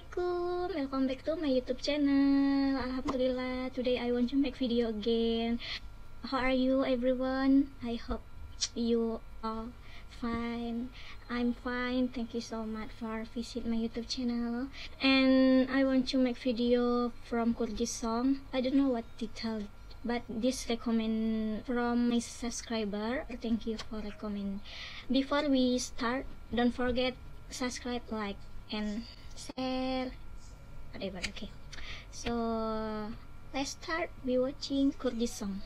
Assalamualaikum, welcome back to my YouTube channel. Alhamdulillah, today I want to make video again. How are you everyone? I hope you all fine. I'm fine, thank you so much for visit my YouTube channel. And I want to make video from Kurdish song. I don't know what title, but this recommend from my subscriber. Thank you for recommend. Before we start, don't forget subscribe, like, and share, whatever. Okay, so let's start be watching Kurdish song.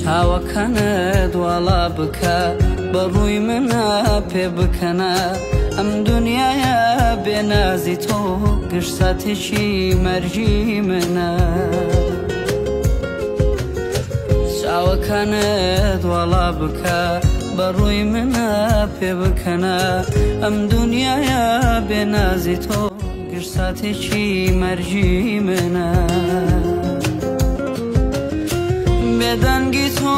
چاوەکانت وەڵا بکە بە ڕووی منە پێ بکەنە ئەم دنیاە بێنازی تۆ گشت ساتێکی مەرگی منە. چاوەکانت وەڵا بکە بە ڕووی منە پێ بکەنە ئەم دنیاە بێنازی تۆ گشت ساتێکی مەرگی منە. بێدەنگی تۆ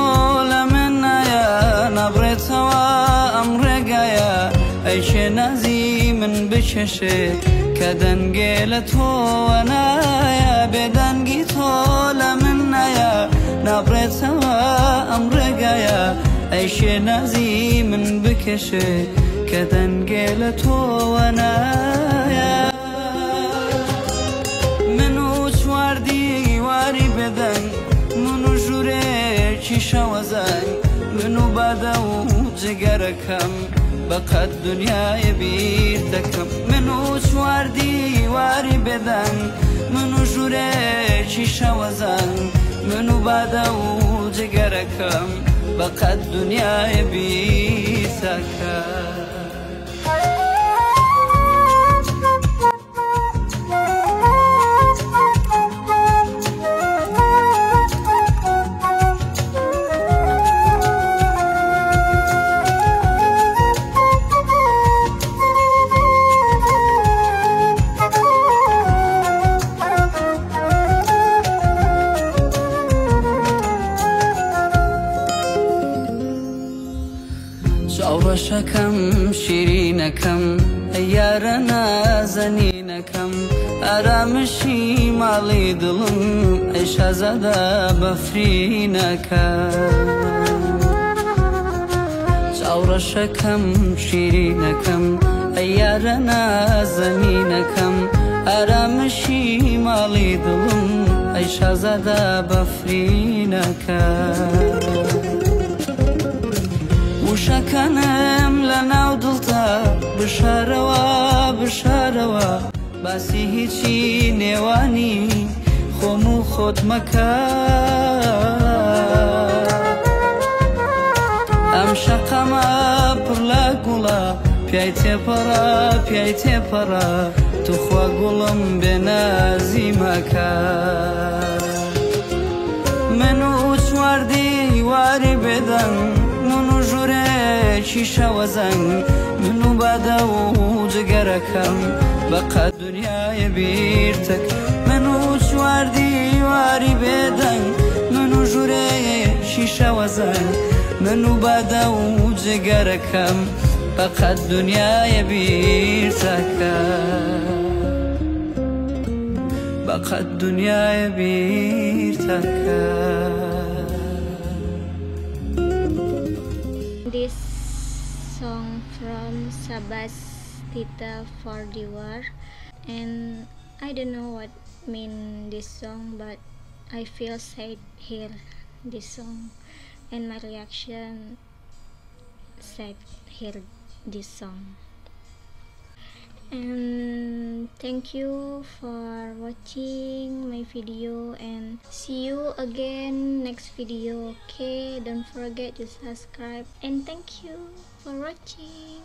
لە من نایە نابڕێتەوە ئەم ڕێگایە ئەیشێ نازی من بچێشێ کە دەنگێ لە تۆوە نایە. بێدەنگی تۆ لە من نایە نابڕێتەوە ئەم ڕێگایە ئەیشێ نازی من بکێشێ کە دەنگێ لە تۆوە نایە. من و چوار دیواری بێدەنگ من و ژوورێکی شەوەزەنگ من و بادە و جگەرەکەم بەقەد دنیای بیر دەکەم. من و چوار دیواری بێدەنگ من و ژوورێکی شەوەزەنگ من و بادە و جگەرەکەم بەقەد دنیای بیر دەکەم. چاوڕەشەکەم شیرینەکەم ئەیارە نازەنینەکەم ئارامشی ماڵی دڵم ئەی شازادە بەفرینەکە. چاوڕەشەکەم شیرینەکەم ئەیارە نازەنینەکەم ئارامشی ماڵی دڵم ئەی شازادە بەفرینەکە. وشەکانم لە ناو دڵتا بشارەوە بشارەوە باسی هیچی نێوانی خۆم و خۆت مەکە. ئەم شەقەمە پڕ لە گوڵە پیای تێپەڕە پیای تێپەڕە توخوا گوڵم بێنازی مەکە. من و چوار دیواری بێدەنگ من و ژوورێکی شەوەزەنگ من و بادە و جگەرەکەم بەقەد دنیای بیرتەک. من و چوار دیواری بێدەنگ من و ژوورێکی شەوەزەنگ من و بادە و جگەرەکەم بەقەد دنیای بیرتەکە بەقەد دنیای بیرتەکە. This song from Sabas title for the war, and I don't know what mean this song, but I feel sad hear this song and my reaction sad hear this song. And thank you for watching my video and see you again next video. Okay, don't forget to subscribe and thank you for watching.